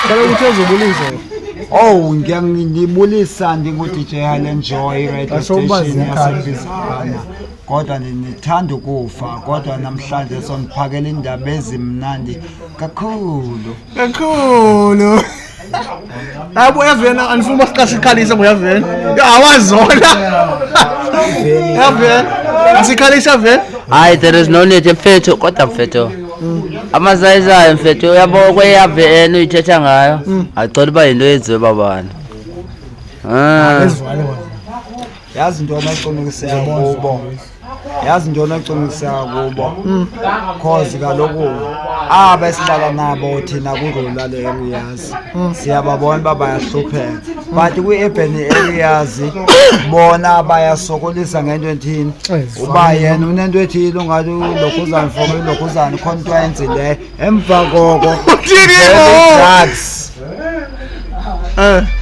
Kaloku uthe uzobulisa. Oh, ngiyangibulisa ndingu-DJ Helen Joy radio Asho uba station zikhali. yaseBizana. Kodwa ndinithanda ukufa, kodwa namhlanje soniphakela indaba ezimnandi kakhulu. Kakhulu. Hayi uyavena andifuni uba siqashe ikhalisa nguyavena. Awazona. Yavena. Asikhalisa yavena. Hayi, there is no need, mfethu, kodwa mfethu amazayizayo, mfethu, uyabo kweyavn uyithetha ngayo, acela uba yinto eyenziwe babani. Ah. Ezivale wona. Yazi into onocunikiseka kubo. Yazi into onocunikiseka kubo. Cause kaloku aba esihlala nabo thina kwi-rural areas siyababona uba bayahlupheka, but kwi-urban areas bona bayasokolisa ngento ethini, uba yena unento ethile ungathi ulokhuzane for ilokhuzane khona into ayenzileyo, emva koko Uthini vele ngoku? drugs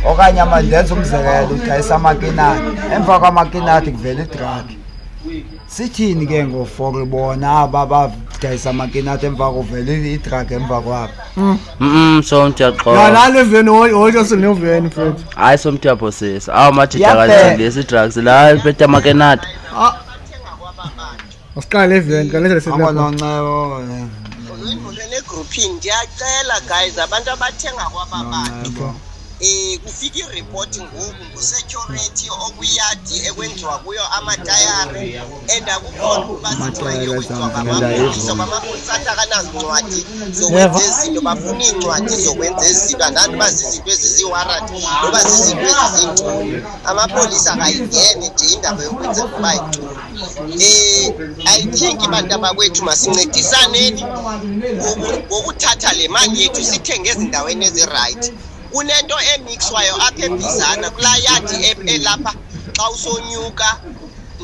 okanye ndenza umzekelo, udayisa amakinati, emva kwamakinati kuvela i-drug. Sithini ke ngofor bona aba badayisa amakinati, emva kuvela i-drug emva kwabo? Somthi Ya uyaxoka. nale veni hoyo sineveni mfethu. Hayi, somthi uyaphosisa. Awu, majita Iyabheka. akathengisi i-drugs la ephethe amakenati. Ah. Asiqale eveni kanele Abo noncebo. Ngivulele egroupini, ndiyacela guys, abantu abathenga kwaba bantu, kufika iripoti ngoku ngu-security okwiyadi ekwenziwa kuyo amatayari, and akukhona ukuba Amatayari sithiwe kwenziwa azamvela ngamapolisa. izolo. Kwamapolisa athi akanazincwadi zokwenza ezinto, bafuna iy'ncwadi zokwenza ezinto. Andazi uba zizinto eziziiwarranti noba zizinto ezizintoni. Amapolisa akayingene nje indaba yokwenza noba yintoni. I think bantu abakwethu masincedisaneni ngokuthatha le mali yethu sithenge ezindaweni ezi-right. Kunento emixwayo apha eBhizana kulaa yadi elapha xa usonyuka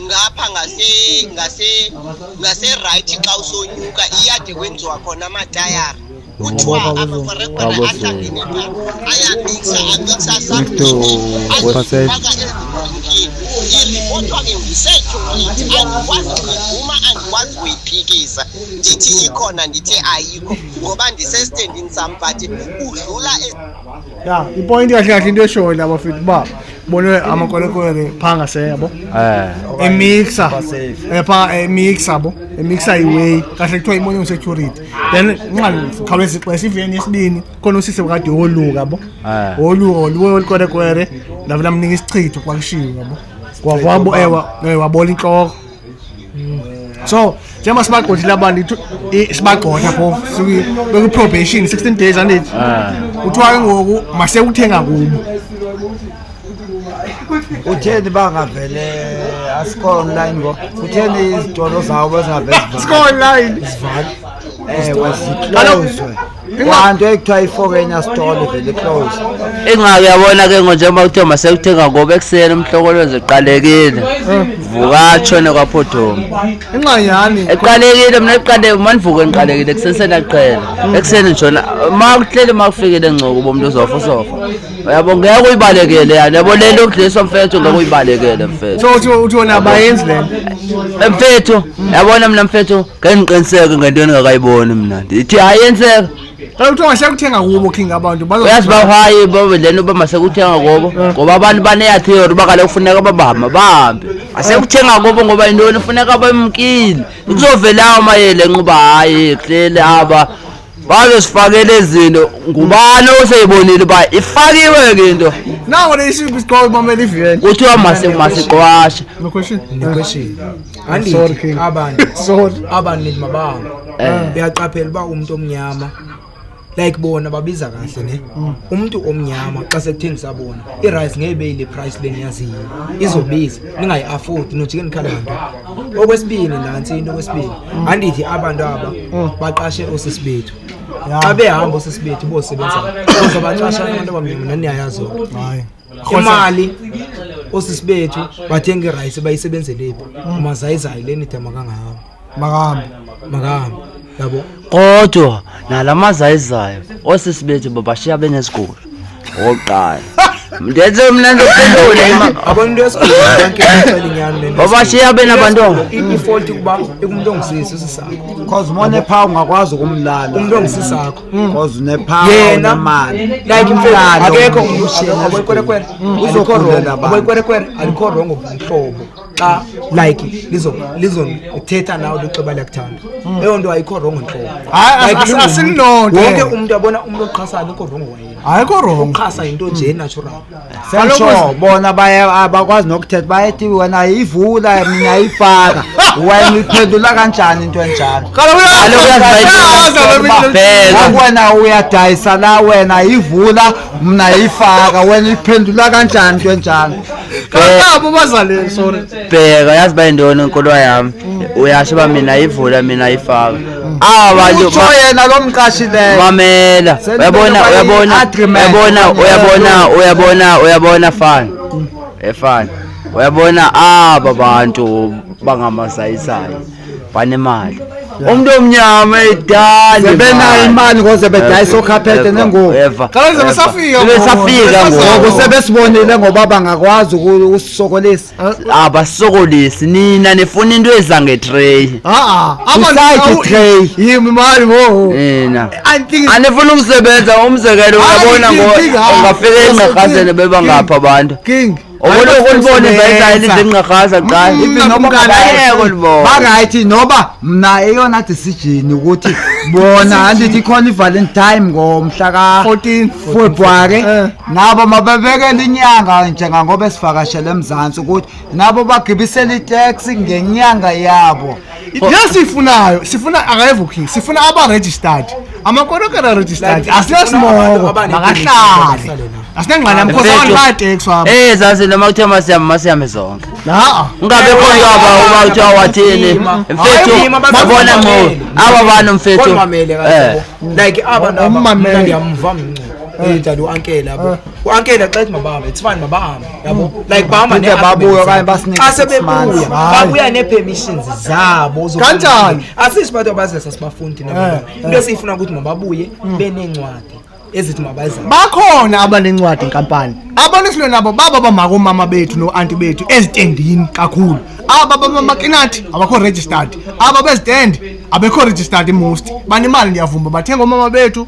ngapha ngase-right, xa usonyuka iyadi kwenziwa khona amatayari, kuthiwa amakwerekwere ahlangene pha ayamixa, amixa something azifaka ezibhankini. Iripotwa ke ngu-security, andikwazi kuyivuma, andikwazi kuyiphikisa, ndithi ikhona, ndithi ayikho, ngoba ndisestendini sam, but udlula Ya, i-point kahle kahle into eshoyo laba mfethu ba bonwe amakwerekwere pha ngase yabo. Emixa. Basafe. Pha emixa bo. Emixa iway. Kahle kuthiwa ibone security. Then nqa khawuleza ixesha iveni yesibini khona usise kade woluka bo. Woluka woluka olikwerekwere ndavela mnika isichitho kwakushiwo yabo. Wabo ewa wabola inhloko. So njengoba sibagxothile abantu, sibagxotha phofu bekwi-probation 16 days andithi, kuthiwa ke ngoku masekuthenga kubo. Utheni bangavele asikho online ngo kutheni izitolo zabo bezingavele Sikho online. zivale, ewe, zi-closwe kwanto ekuthiwa i-foreigner store vele close. Ingxaki uyabona ke ngo njengoba kuthiwa masekuthenga ngoba ekuseni umhlokolozo eqalekile, vuka tshone kwaphothoma. Ingxanyani. Eqalekile mna eqale manivuke ngiqalekile kusesenaqhela ekuseni njona ma kuhleli ma kufikile ngcoko uba umntu uzofa usofa, uyabo, ngeke uyibalekele yani, yabo, le nto yokudliswa mfethu ngeke uyibalekele mfethu. So uthi wona abayenzi le nto? Mfethu, yabona mna mfethu ngeke ngiqiniseke ngento endingakayiboni, mna ndithi ayenzeka. Kaloku kuthiwa masekuthenga kubo king abantu Uyazi uba hayi babe le nto uba masekuthenga kubo ngoba abantu baneya theory uba kaloku funeka babahamba bahambe masekuthenga kubo ngoba yintoni funeka bemkile kuzovela amayele enquba. Hayi, kuhleli aba bazosifakela izinto, ngubani oseyibonile uba ifakiwe ke into? Nawo le issue isigqoko mamela iveni. Kuthiwa masiqwashe. No question. Ne-question. Sorry, Andithi King. abantu Sorry. abantu nithi mabanga uyaqaphela uba umntu omnyama like bona babiza kahle ne umntu omnyama xa sekuthengisa bona i-rice ngeke ibe yile price le niyaziyo, izobiza ningayi-afford, nojike nikhala nganto. Okwesibini, nantsi into okwesibini, andithi abantu aba baqashe oosisi bethu, xa behamba oosisi bethu bosebenza bazobaqasha abantu abamnyama, nani niyayazi yonke. Hayi. Imali osisi bethu bathenga irayisi bayisebenzele phi? Umazayizayi leni ide makangahamba. Makahambe. Makahambe, yabo. Kodwa nala mazayizayo osisi bethu babashiya benezigulo okokuqala. Ndenze mna ndophendule Yabona into yesikolo yonke ixela inyani le nto. Babashiya benabantwana. I-fault ukuba ikumntu ongusisi usisakho. Cause uma unepower ungakwazi ukumlala. Umntu ongusisakho. Cause unepower Yena unemali. like mfethu Umlalo, akekho umshiye aboyikwerekwere Uzogulela abantu. aboyikwerekwere alikho rongo ngumhlobo xa like lizothetha nawe lixeba liyakuthanda eyo nto ayikho rongo ntlobo. Hayi, Like, lingumntu. asinonto Wonke leyo. umntu abona umntu oqhasayo alikho rongo wayena Ayikho wrong. uqhasa yinto nje natural. Sentsho bona baye abakwazi nokuthetha bayethi wena yivula mina yifaka wena uyiphendula kanjani into enjalo. Kaloku Kaloku uyazazi uyazi Bheka. Ngoku wena uyadayisa la wena yivula mna yifaka wena uyiphendula kanjani into enjalo. Kaloku bazaleni sorry. Bheka yazi uba yintoni inkolo yami uyasho uba mina ivula mina ifaka aba bantu Utsho yena lo mqashileyo. Mamela uyabona uyabona Agreement. uyabona uyabona uyabona uyabona fana efana uyabona aba bantu bangamasayisayi banemali umntu omnyama edala Sebenayo imali ngoze bedayisa okhaphethe nengubo. Kaloku sebesafika ngoku. sebesafika Ngoku ngoku sebesibonile ngoba bangakwazi ukusisokolisa. Abasokolisi nina nifuna into eza ngetreyi. Ah ah. Beside tray. Yimi mali wo. Nina I think anifuna ukusebenza umzekelo uyabona Hayi, ngo King, hayi. ungafika engqarhazeni bebangapha abantu King. ubona ukulibona ivayisayini zingqarhaza kuqala Even noba Ayeke ngaba- ulibona. Barayithi noba mna eyona decision ukuthi bona andithi ikhona i-Valentine ngomhla ka 14 February Eh. nabo mabebekele inyanga njengangoba esivakashele eMzansi ukuthi nabo bagibisele itaxi ngenyanga yabo. Yes sifunayo sifuna akayevo king sifuna aba registered amakorokera registered Like, sifuna abantu asinesimoko abane- makahlale bahlale nabo. asinengxaki mkhosi abantu bayatekswa aba Eh zazi noma kuthiwa masiyame masiyame zonke na ungabe khona aba uba kuthiwa wathini mfethu babona ngqo aba bantu mfethu Kodwamele eh kaloku like aba naba Ummamele. mna ndiyamva mncu njalo uankela yabo uankela xa ethi mabahambe it's fine mabahambe yabo like bahamba Phinde babuye okanye basinike xa six months. sebebuya babuya nee-permissions zabo zokuthi- Kanjani? asisi bantu abazesa sibafundi thina Eh, bantwana. Into esiyifuna ukuthi mababuye beneencwadi ezithi mabazazi. Bakhona abanencwadi inkampani abantu esilwe nabo baba bamaka omama bethu no-anti bethu ezitendini kakhulu aba bamamakinathi abakho registered aba bezitendi abekho registered most banemali ndiyavuma bathenga omama bethu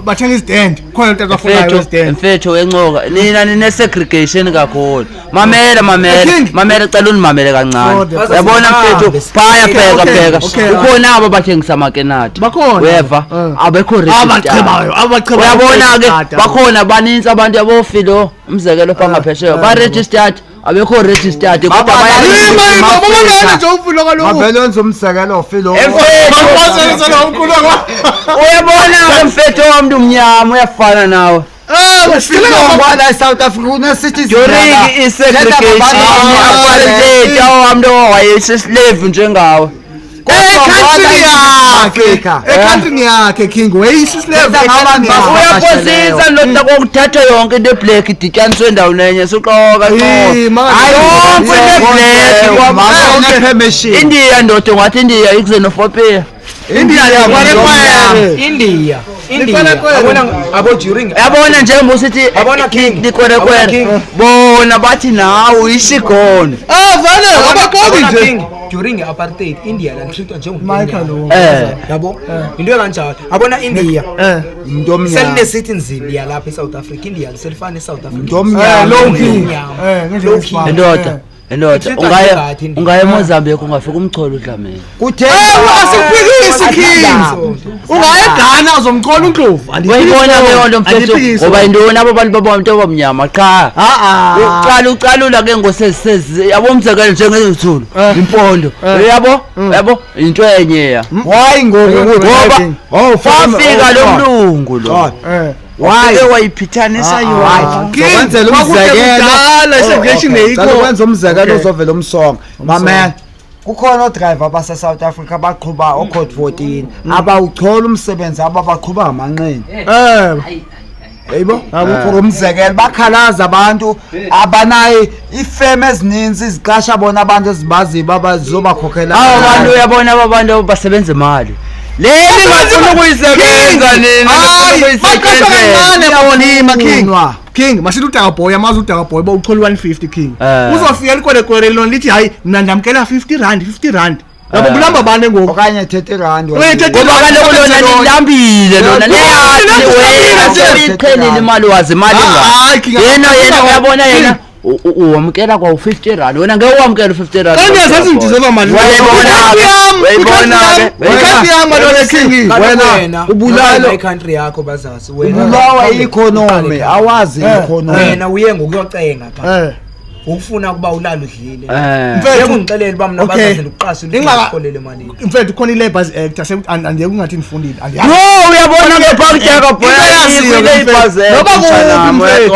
bathenga izitendi khona into abafunayo mfethu ezitendi. Mfethu wencoka nina nine segregation kakhulu mamela mamela King. mamela cela unimamele kancane Kodwa. uyabona mfethu phaya bheka Okay, bheka okay. ukhona abo bathengisa amakenati Bakhona. uyeva Eh. abekho registered Abachebayo abachebayo uyabona ke registered. bakhona banintsi abantu abofilo umzekelo pha ngaphesheya ba-registered abekho registered kodwa Baba, baya- Yima, yima, bobangane nje umfulo kaloku. Bavele wenza umzekelo Philo. Mfethu, Bakwazi umkhulu wakho. uyabona ke mfethu owamntu umnyama uyafana nawe. Eh, Philo ngwala eSouth Africa une-citizen During i-segregation apartheid awamntu owayesislave njengawe. Ekhantrini yakhe. Africa. Ekhantrini yakhe King wayisislave Benza ngabantu ekhantrini yakhe. Uyaphosisa ndoda kokuthatha yonke into eblack idityaniswe endaweni enye suxoka. Eh, maka- Yonke into eblack permission. India ndoda ungathi India ikuxenophobia. India yakwarekwere. India India Likwerekwere. yabona abo during Yabona njengoba usithi Yabona King. likwerekwere Yabona King. bona bathi nawe uyishigone. Ah vele abaxoki Yabona nje. King, during i-apartheid India lantreatwa Michael njengomntu lo. yabo into ekanjalo abona India Eh. Umuntu omnyama. selinesithi nzima yalapha eSouth Africa India selifana eSouth Africa. Umuntu omnyama. Low key. Omnyama. Eh, ngendlela Low key. esifana. Ndoda ndoda Itreatwa ungaya njengathi India. ungaya eMozambique ungafika umcholo udlamini. Kuthe Ewe asiphikisi King. Ungaya eGhana uzomchola uNdlovu. Uyayibona ke yonto mfethu Andiphikisi. ngoba yintoni abo bantu babantu abamnyama qha. Ah ah. Uqala ucalula ke ngosezisezi yabo umzekelo njengezulu Eh. impondo uyabo uyabo into enye ya Why ngoku Ngoba Oh, wafika lo mlungu lo Eh. Why? Wafike wayipithanisa yonke. King, Zokwenzela kwakude umzekelo. kudala, i-segregation Oh, okay. ayikho. Cela ukwenza umzekelo Okay. uzovela umsonga. Mamela. Kukhona oodriver base-South Africa abaqhuba o-code 14 abawuchola umsebenzi aba baqhuba amanqindi. Eh. Yebo, for umzekelo bakhalaza abantu abanayo ifem ezininzi ziqasha bona abantu ezibaziyo abazobakhokhela. Aba bantu uyabona aba bantu basebenza imali leni bafuna ukuyisebenza nina Hayi, nifuna baqashwa ukuyisebenza. kancane bona ima King. Iyafunwa. King, masithi udaka boy, amazi udaka boy uba uchola 150 king. Eh. Uzofika likwerekwere lona lithi hayi mna ndamkela 50 rand, 50 rand. Yabo Eh. kulamba bani ngoku? Okanye 30 rand. Wait, 30 Ngoba kaloku lona lilambile lona liyazi wena seyiqhelile imali, wazi imali Hayi, King, yena yena akufika- uyabona yena King. uwamkela kwa-50 rand, wena ngeke uwamkele u-50 rand. Xa ndiyazazi ndizelwa mali. Uyayibona ke, uyayibona ke. Ikhathi yam malona king. Wena, ubulala- icountry yakho bazazi wena. Ubulawa i-economy, awazi i-economy. Wena uye ngokuyocenga pha, Eh. ukufuna ukuba ulale udlile. Eh. Mfethu, Ungixelele uba mna Okay. bazazi ndikuqashe Ingxaka- uxolele emalini. Mfethu khona i-Labour's Act andiye kungathi ndifundile. Andiyazi. Yho, uyabona ke phaa kuteka Into eyaziyo ke mfethu. Noba kuphi, mfethu,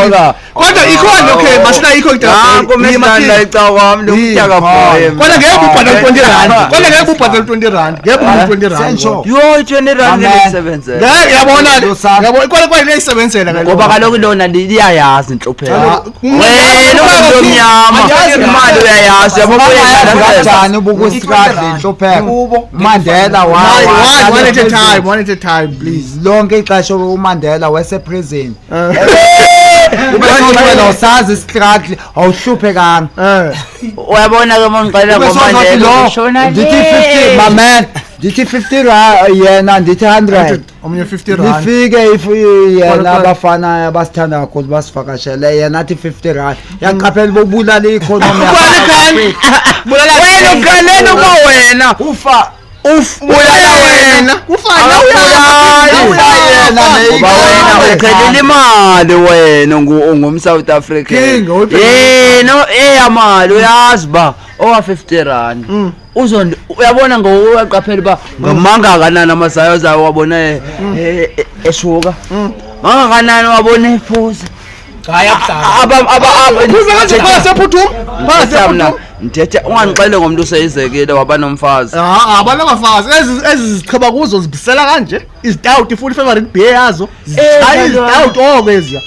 noba kuphi. Kodwa ikhona, okay, masina ikho kudaka Nanko boy. mesithanda icakwam Yini? lomtaka boy. Kodwa ngeke ubhadale 20 rand. Kodwa ngeke ubhadale 20 rand. Ngeke ubhadale 20 rand. Sentsho. Yho, i-20 rand Amen. ngeke Ngeke yabona Lusana. yabo kodwa kodwa iyayisebenzela kaloku. Ngoba kaloku lona liyayazi intlupheko. Ah, Wena ungumntu omnyama, Andiyazi. imali uyayazi, uyabo Bangayazi kanjani ubukustruggle inhlupheko? Kubo. Mandela wa Hayi, one at a wa- time, one at a time, please. Lonke ixesha uMandela wese-prison. Eh. Wena usazi istruggle, awuhluphekanga. Eh. Uyabona ke uma ngixelela Ube sozothi ngoMandela lo, ushona ndithi le. 50 mamen, ndithi 50 rand, yena ndithi 100. Omnye 50 rand. Lifike if yena Kwala- abafana abasithanda kakhulu basivakashele, yena athi 50 rand. Yaqaphela bobulala i-economy. Ubulala ikhaya. Bulala Wena uqalela uba wena Ufa bulala wena. Ufana Akabulali. Ufa yena Ngoba wena uqhelile imali wena ungum-South African. King, awuyipheli. Yena eyamali uyazi uba owa 50 rand. Uyabona ngowaqaphela uba ngamangakanani amazayo wabona eshuka. Mangakanani wabona ephuza. Hayi akudlala. Phuza kanje phasi ephuthuma. Phasi Ndithetha mna, ephuthuma. ndithetha ungandixele ngomntu oseyizekile waba nomfazi. Ah, abantu abafazi ezi ezi zicheba kuzo zibisela kanje. Izitawuti futhi favorite beer yazo. Hayi izitawuti oko eziya.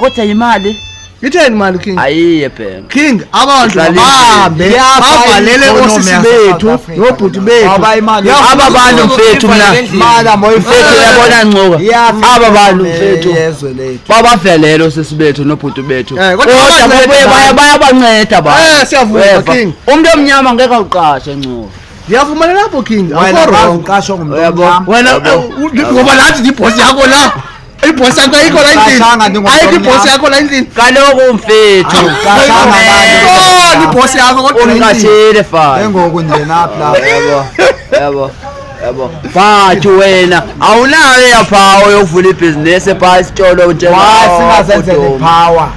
Kodwa imali Itheni mali king? ayiye bhenka. King, abantu Idlala bahambe Iyafa bavalele i-economy osisi yase bethu South Africa. nobhuti bethu. Ngoba imali- Aba bantu mfethu mna Mala mfethu uyabona ncuka Iyafa aba bantu i-economy mfethu yezwe lethu. babavelele osisi bethu nobhuti bethu, Eh, kodwa kodwa bayabanceda babuye abantu. bayabanceda abantu. Eh, siyavuma, Uyeva? King. Umntu omnyama ngeke awuqashe ncuka. Ndiyavumana lapho king, Wena akukho wrong. uqashwa ngumuntu Uyabo. omnyama. Wena ngoba nathi ndibhosi yakho la. Ibhosi yakho ayikho la endlini. Awuqashanga ndingumntu Ayikho ibhosi omnyama. yakho la endlini. Kaloku mfethu Awuqashanga Kumele. Ikhona ibhosi yakho kodwa la endlini. Undiqashile fana. Engoku ndingenaphi lapha? Yabo, yabo, yabo, but wena awunayo eyaphawo yokuvula ibhizinesi phaa isitolo. Why singazenzeli power?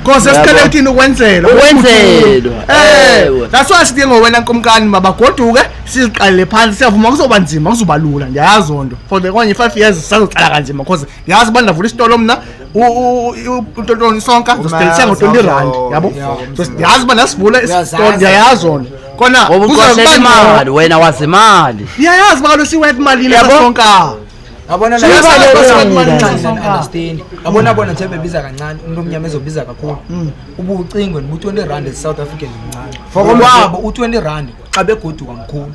Cause esiqhele uthini ukwenzelwa. Ukwenzelwa, Eh, ewe. that's why sithi ngowena nkomkani mabagoduke siziqalele phansi. Siyavuma kuzoba nzima, kuzoba lula, ndiyayazi loo nto. For the okanye 5 years sisazoqala kanzima cause ndiyazi uba ndavula isitolo mna untontoni sonka ndizosidelisa ngo-20 rand yabo. So ndiyazi uba ndasivula isitolo, ndiyayazi loo nto kona. Ngoba uqashela imali wena, wazi imali. Ndiyayazi uba kaloku siwet malini Yabo. sonka. Yabona Sure, la understand. Yabona bona nje bebiza kancane, umuntu omnyama ezobiza kakhulu. Ubucingwe bu 20 rand eSouth African mncane. Wabo u20 rand xa begoduka mkhulu.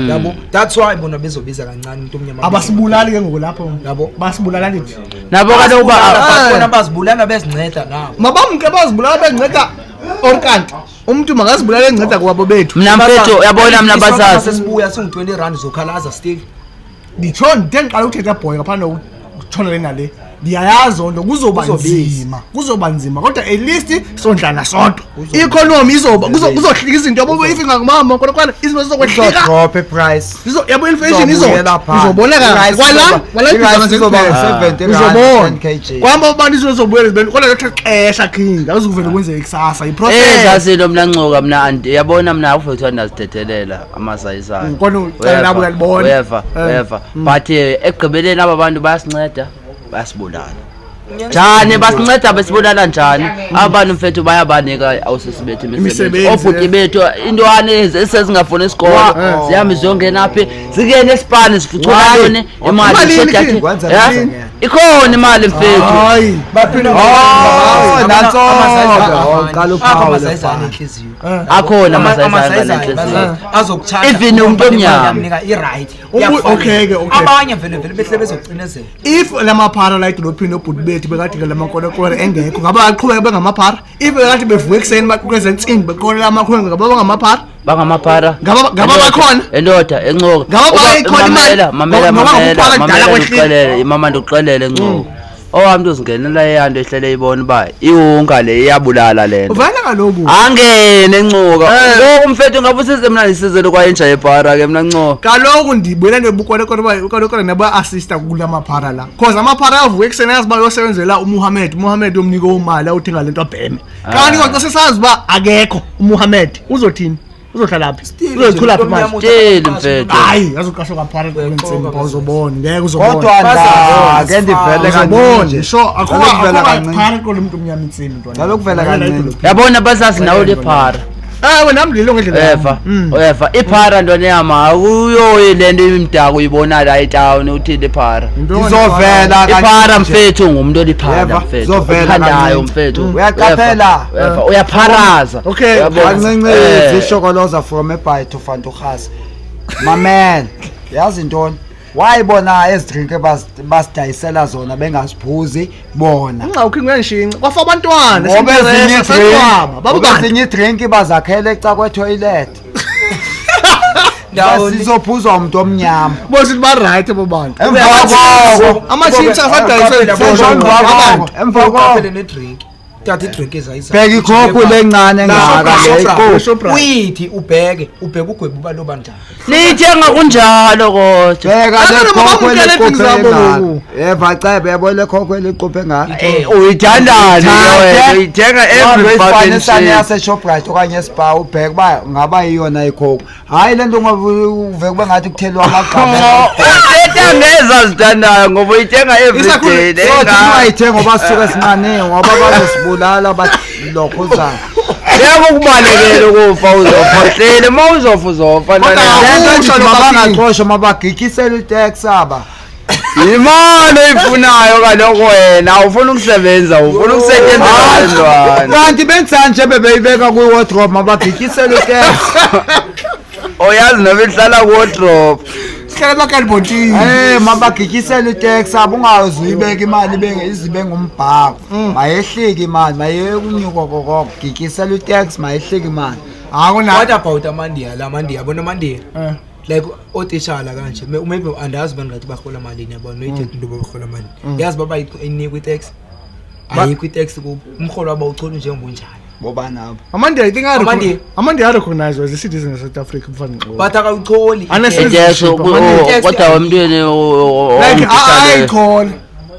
Yabo, that's why bona bezobiza kancane umuntu omnyama. Abasibulali ke ngoku lapho. Yabo. Basibulala ndithi. Nabo kaloku Bona bazibulala bezinceda nabo. Mabamke bazibulala benceda or kanti umntu makazibulale enceda kwabo bethu. Mna mfethu uyabona mna bazazi Sesibuya singu 20 rand zokhalaza still. Nditsho ndithe ndiqala ukuthetha boy ngaphandle kokutshona le nale, ndiyayazi loo nto kuzoba Kuzobiza. nzima, kuzoba nzima kodwa at least sondlana sodwa, i-economy izoba kuzohlika izinto yabo, if ingangumama kodwa kwana izinto zizokwehlika. Izodrop iprice. Yabo, inflation Izobuyela phansi. izobona kahle I-rice kwala kwala i-rice izoba ngu-70 rand, uzobona 10 kg. kwamba abantu izinto zizobuyela zibe kodwa lotha xesha king awuzukuvele kwenzeke kusasa, i-process. Ezazinto mna ncuka mna yabona mna akuve kuthiwa ndazithethelela amasayisayo. Kodwa ucala labo uyalibona. Uyeva? Eh. Uyeva, but ekugqibeleni aba bantu bayasinceda bayasibulala njani, basinceda besibulala njani? Abantu mfethu bayabanika awusisi bethu imisebenzi. Imisebenzi, Obhuti eh. bethu intwana ezi esezingafuni isikolo zihambe ziyongena phi, zingene esipani zifucula Why? ntoni imali Imalini, ishoda King? thi- Kwenza Ya? umzekelo. Ikhona imali mfethu. Hayi. Baphila Oh, nanso uqala amasayizi uphawule. anenhliziyo. Akhona amasayizi anenhliziyo. Azokutshaja. Even umuntu omnyama. Uyamnika i-right. Okay ke, okay. Abanye vele vele behle bezocinezela. If lamaphara la edolophini obhuti bethu bekade ke lamakolekwere engekho, ngaba aqhubeka bengamaphara? If bekade bevuka ekuseni baqoqeza insimbi beqolela amakhwenkwe, ngaba bangamaphara? Bangamaphara. Ngaba bakhona? Endoda encoka. Ngaba bayikhona imali? Mamela, mamela, Ngoba mamela, nguphara kudala mamela kwehlile. ndikuxelele, mama ndikuxelele encoka. Owami uzingenela eyanto ehlele ibona uba iwunga le iyabulala le nto. Uvela kaloku. Angene encoka. Eh. Ngoku mfethu ngabe usize mna ndisizele kwayinja yebhara ke mna ncoka. Kaloku ndibuyela nto yobukolekwere uba ukolekwere naba-assista kula maphara la, cause amaphara ayavuka ekuseni ayazi uba uyosebenzela uMuhammed, uMuhammed uyomnika umali awuthenga le nto abheme. Kanti kodwa sesazi uba akekho uMuhammed, uzothini? Uzohlala phi? Uzoyichula phi imali? Still mfethu. Hayi, azoqashwa kaphara kule nsimbi, uzobona, ngeke uzobona. Kodwa ndake ndivele Uzobona kancinci. sure, akho Kaloku vela akho kancinci. phara kule muntu omnyama intsimbi ntwana. Kaloku vela kancinci. Yabona basazi nawe liphara. Ewe, nam ndililo ngendlela yam. Eva, eva iphara ntwana yama uyoyi le nto imdaka uyibona la etawuni uthini iphara. Ndizovela Iphara kancinci. mfethu ngumuntu oliphara Yeva, mfethu. zovela Othandayo kancinci. mfethu. Uyaqaphela? Eva, uyapharaza. Okay. Uyabona? Kancinci Eh, zishokoloza from eBhayi to Fanturhasi. Mamela, yazi intoni? Wayibona ezi drink basidayisela zona bengaziphuzi bona. Ungawukhi ngishinca. Kwafa abantwana. Ngoba ezinye sentwaba. drink, Babu ngoba bantu. ezinye drink bazakhele ecakwe-toilet. Ndawoni. Sizophuzwa umuntu omnyama. Bosithi ba right abo bantu. Emva koko, Ama-chips asadayiswe emva koko, emva koko. Uqaphele nedrink. Thatha idrink ezayizayo. Bheka ikhokhu lencane engaka le iqophu. Shoprite. Uyithi ubheke, ubheke ugwebe uba loba njani. Niyithenga kunjalo kodwa. Bheka le Abantwana khokhu bamukele eliqophe iindrinki zabo engaka. ngoku. Yeva cebe yabo le khokhu eliqophe engaka. Eh, uyithandani ke wena? Uyithenga every fucking uyifanisane shit. yaseShoprite okanye eSpar ubheke uba ngaba yiyona ikhokhu. Hayi le nto uve kube ngathi kuthelwa amagqabe. Uthetha ngeza zithandayo ngoba uyithenga every day. So thina ungayithengi ngoba sisuke sinqaniwe ngoba bazosibulala bathi lokhuzana. Ngeke ukubalekele ukufa uzofa hlele uma uzofa uzofa Kodwa ntwana. Le nto Usho nje lo mabangaxoshwa mabagikisele itex aba. Imali oyifunayo kaloku wena awufuni ukusebenza ufuna ukusetshenziswa lentwana. Kanti benzani bebeyibeka kwi-wardrobe mabagikisele itex. Oyazi noba ihlala ku-wardrobe. Sihlala emakalibhontini. Eh mabagikisele itex aba ungaze uyibeke imali ibe izibe ngumbhako. Mayehlike imali maye kunyuka kokoko gikisela itex mayehlike imali. Akuna. What about amandiya la amandiya yabona amandiya? Eh. Like ootitshala kanje maybe andazi uba ndingathi barhola malini yabona noyithetha into yoba barhola malini. Yazi uba bayinikwa itex? Ayikho itex kubo. Umrholo wabo awucholi njengonjani. Boba nabo. Amandi I think I Amandi. Amandi I recognize as a citizen of South Africa mfana ngixoxa. But akawucholi. Honestly, Itex kodwa emntwini Like ayikhola.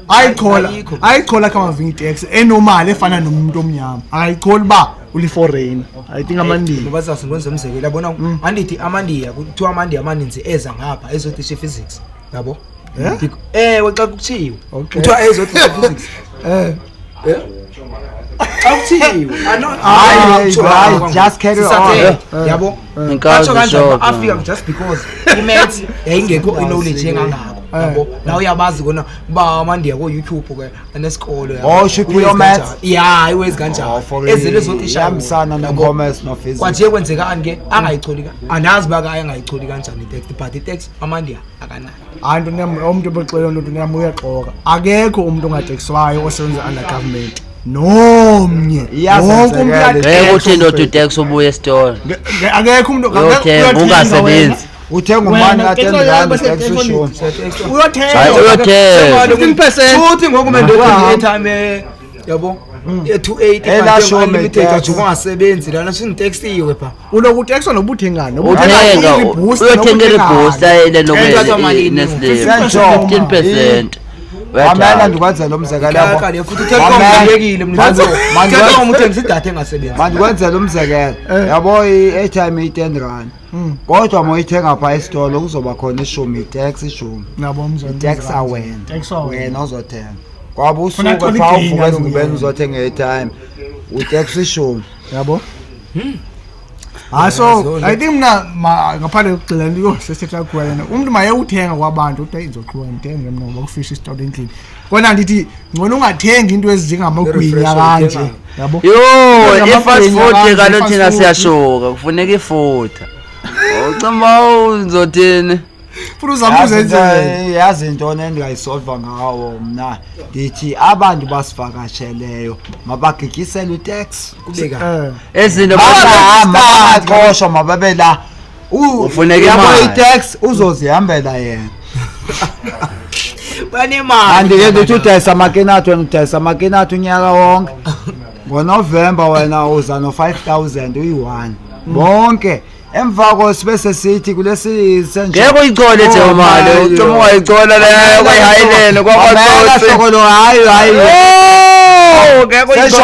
Ayikhola. Ayikho. Ayikhola kama vingi tax enomali efana nomuntu omnyama. Akayikholi ba uli foreign. I think amandi. Ngoba zazi ngikwenza umzekelo yabona andithi amandiya kuthiwa amandiya amaninzi eza ngapha ezotisha i-physics yabo. Eh? Ewe xa kuthiwe. Okay. Kuthiwa ezotisha i-physics. Eh. Xa kuthiwe. Hayi, hayi, just carry on. Yabo. Inkazi Batsho kanjani shop. afika just because i-maths yayingekho i-knowledge engangako yabo. Nawe uyabazi kona uba amandiya ko-YouTube ke anesikolo yabo. Oh, should be Iwezi your maths? kanjani. Ya, iwezi kanjani. Oh, for Ezele ezotisha ihambisana yabo. no-commerce no-physics. Kwanje kwenzekani ke angayicholi ka andazi uba ke angayicholi kanjani itex but itex amandiya akanayo. Hayi nto yam umuntu obexela nto yam uyaxoka. Akekho umuntu ongatekswayo osebenza under government. Nomnye. Wonke umuntu Iyazenzekela. Ngeke uthi ndoda utex ubuye esitolo. Akekho umuntu Uyothenga ungasebenzi. Uthenga umani Wena, ka-ten petrol rand yakho itex bese- ushumi. Uyothenga. Hayi uyothenga. 15%. Futhi ngoku mendoda i-airtime yabo ye-280 Ela shumi unlimited itex. ajuka ungasebenzi lana sinditexiwe pha. Ulokutekswa nobuthengani. Uthenga uyothenga iribooster le Ethathwa malini? Nestle Sentsho. 15%. Mamela Uyathatha. ndikwenzele umzekelo yabo. Kaka le futhi uTelkom Mamela. uyekile mna. Telkom uthengisa idatha engasebenzi. Mandikwenzele umzekelo. Yabo i-airtime iyi-ten rand. Kodwa uma uyithenga phaa esitolo kuzoba khona ishumi itex ishumi. Nabo mzwana. Itex awena. Tax awena. Wena uzothenga. Kwaba Funa usuke athole phaa igain uvuka kaloku ezingubeni yena. uzothenga i-airtime. Utex ishumi. Yabo. Hayi, so I think mna ngaphandle kokugxila yho sesithetha kakhulu yena umntu mayewuthenga kwabantu uthi hayi ndizoqhuba ndithenge mna ngoba kufisha isitolo endlini, kona ndithi ngcono ungathengi into ezinjengamagwinya I-refresh kanje uyithenga. yabo. Yho, i-fast Ngamagwinya food kanje, kaloku thina i-fast food. siyashuka, kufuneka ifutha. Ucima uzothini? Futhi uzame Yazi uzenzele. Yazi intoni endingayisolva ngawo mna, ndithi abantu basivakasheleyo mabagityisele itex. Kube kahle. Ezinto Bangahamba, bangaxoshwa, mababe la. Ufuneka Yabo, imali. itex uzozihambela yena. Banemali. Kanti ke ndithi udayisa amakinati, wena udayisa amakinati unyaka wonke, ngoNovemba wena uza no-5,000 uyi-one bonke, emva ko sibe sesithi kulesi senje Ngeke uyichole nje imali, ucima ungayichola leyo kwayihayilele kwakwatotsi. Hlokolo, hayi hayi. Oh, ngeke uyichole.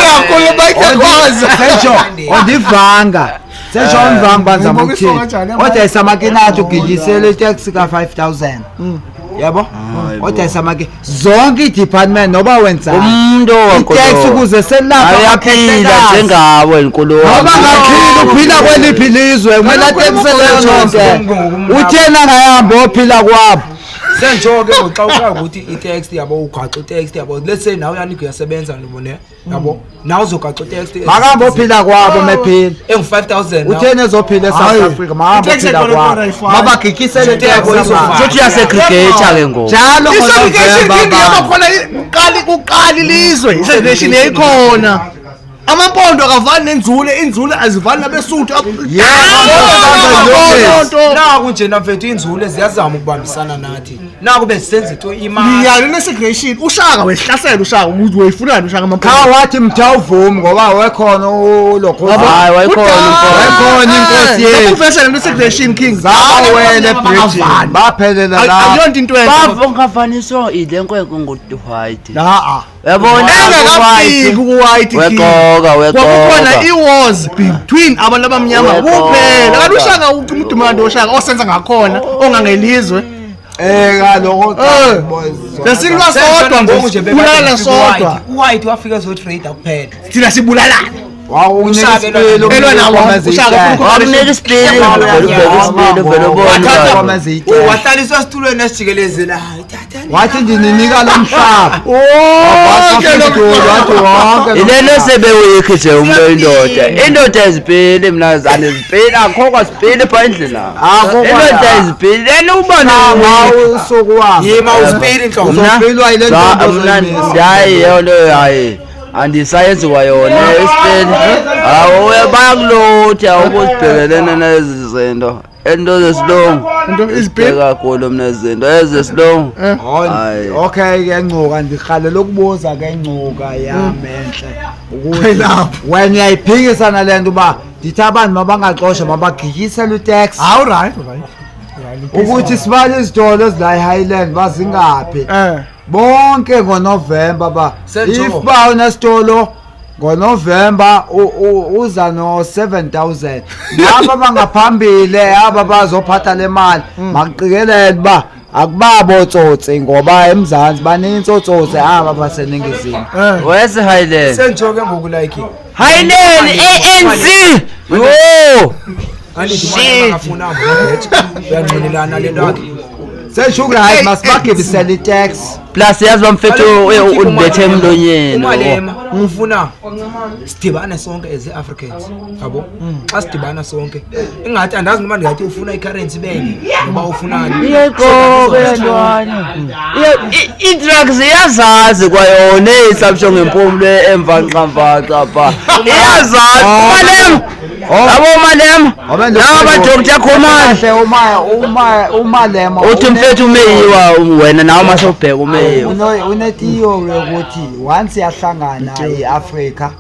Kakhulu bayakwazi. Sesho ondivanga, sesho ondivanga banzama Ngibona ukuthini isonga njani, odayisa amakinati ugityisele iteksi ka-5,000, yabo, odayisa amaki zonke ii-department noba wenzani Umuntu iteksi ukuze selapha Ayaphila njengawe nkulu. Noba ngaphila, uphila kweliphi ilizwe, kumele atekise leyo nto. Utheni angahambi ophila kwabo? Sentsho ke ngoku xa uqala ukuthi i-text yabo, ugaxa i-text yabo, let's say nawe uyanika uyasebenza ne yabo, nawe uzogaxa i-text. Makahambe ophila kwabo mephila. Engu-5,000. Utheni ezophila eSouth Hayi. Africa? Mahambe Iteksi ophila ekhona kwabo, khona ayifani. mabagityisele Iteksi iteksi. izofana. Futhi uyasegregate ke ngoku. Njalo I-segregation ngoNovemba king abantu. yabakhona kuqala, kuqala ilizwe i-segregation yayikhona, amampondo akavani nenzule, inzule azivani nabesuthu. Yebo. Naku nje namfethu, iinzule ziyazama ukubambisana nathi, naku bezisenza into imali. Niyalo ne-segregation, uShaka wehlasela uShaka ukuthi wayifunani uShaka Kha amampondo. wathi mthawuvumi ngoba wekhona ulokho. Hayi, wayikhona umfo. Wayikhona inkosi yethu. Uvese lento segregation king. Zawele bridge baphelela la. Akuyonto into enhle. Bafo ungafaniswa ile nkwenkwe ngu-white. Ha-a. Uyabona? Engakafiki ku-white king. Weqoka, weqoka. Kwakukhona i-wars between abantu abamnyama Weqoka. kuphela. Kanti uShaka umdumando woShaka osenza ngakhona ongangelizwe. Kaloku. Sesilwa sodwa Ngoku nje nje, bulala sodwa. Uwhite wafika ezotrade kuphela. Thina sibulalana. Wawunika Ushaka isipili. Elwa nawo, uShaka Wakunika isipili, uvele ubheke isipili, uvele ubone. Wahlaliswa esitulweni esijikelezelayo, thathani. Wathi ndininika lo mhlaba. Wonke lo Wathi wonke lo Ilelo mhlaba. sebewikhi nje umuntu oyindoda. Indoda izipili mna zane zipili akho kwasipili pha endlini. Akho kwa- Indoda izipili lena ubone. Ma usuku wami. Yima usipili inhloko. Uzophilwa yile ntombi ozoyimisa. Hayi leyo nto, hayi andisayenzi kwayona isipili. Hawu bayakulotha ukuzibhekelene nezi zinto. Into zesilungu. Into izipili? Kakhulu mna izinto ezesilungu. Hayi. Okay ke Ncuka, ndirhalela ukubuza ke Ncuka yam enhle ukuthi Lapho. wena uyayiphikisana le nto uba ndithi abantu mabangaxoshwa, mabagityisele itex, Hawu, right, right. ukuthi sibale izitolo ezila eHighland bazingaphi bonke ngoNovemba ba Sentsho. if ba unesitolo ngoNovemba uza no-7000, laba bangaphambili aba bazophatha le mali makuqikelele uba akubabo tsotsi, ngoba eMzantsi banintsi ootsotsi aba baseNingizimu. Wese Highland. Sentsho ke ngoku like Highland ANC. Yo. andithi imali akafuna mna uyangqinelana le nto yakhe. Setsho ukuthi masibagibisele itax. Plus yazi bamfethu undibethe emlonyeni. UMalema ufuna sidibane sonke as i-Africans yabo, xa sidibana sonke ingathi andazi noma ndingathi ufuna i-currency ibenye noba ufunani. Iyayiqoka ntwana. I-drugs iyazazi kwayona eyisabsho ngempumlo emvanxamvanxa pha. Iyazazi Malema. Yabo Malema. Naba Dr. Khumalo. Kahle uma uMalema Uthi mfethu umeyiwa wena nawe masobheka umeyiwa. Une-theory yokuthi once yahlangana i-Afrika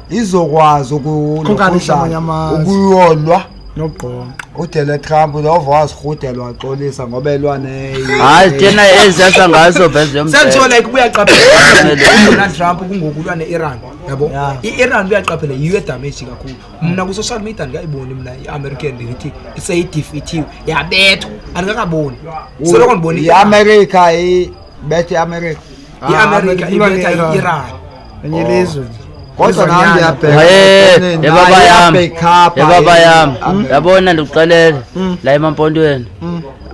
izokwazi Konkanisa amanye amazwe. ukuyolwa Nogqonqa. udele Trump lova wazirhudelwa waxolisa ngoba elwa Hayi tena eziyasa ngaso veze Sentsho like ubuyaqaphela uDonald Trump kungoku ulwa ne-Iran yabo. Yeah. I-Iran uyaqaphela yiyo edamage kakhulu. Mna kwi-social media andikayiboni mna i-American ndithi seyidefeathiwe yabethwa, andikakaboni, soloko ndibona Kodwa nami ndiyabheka. Hey, yebaba yami. Ikhapha. Yebaba yami. Yabona ndikuxelele la emampontweni.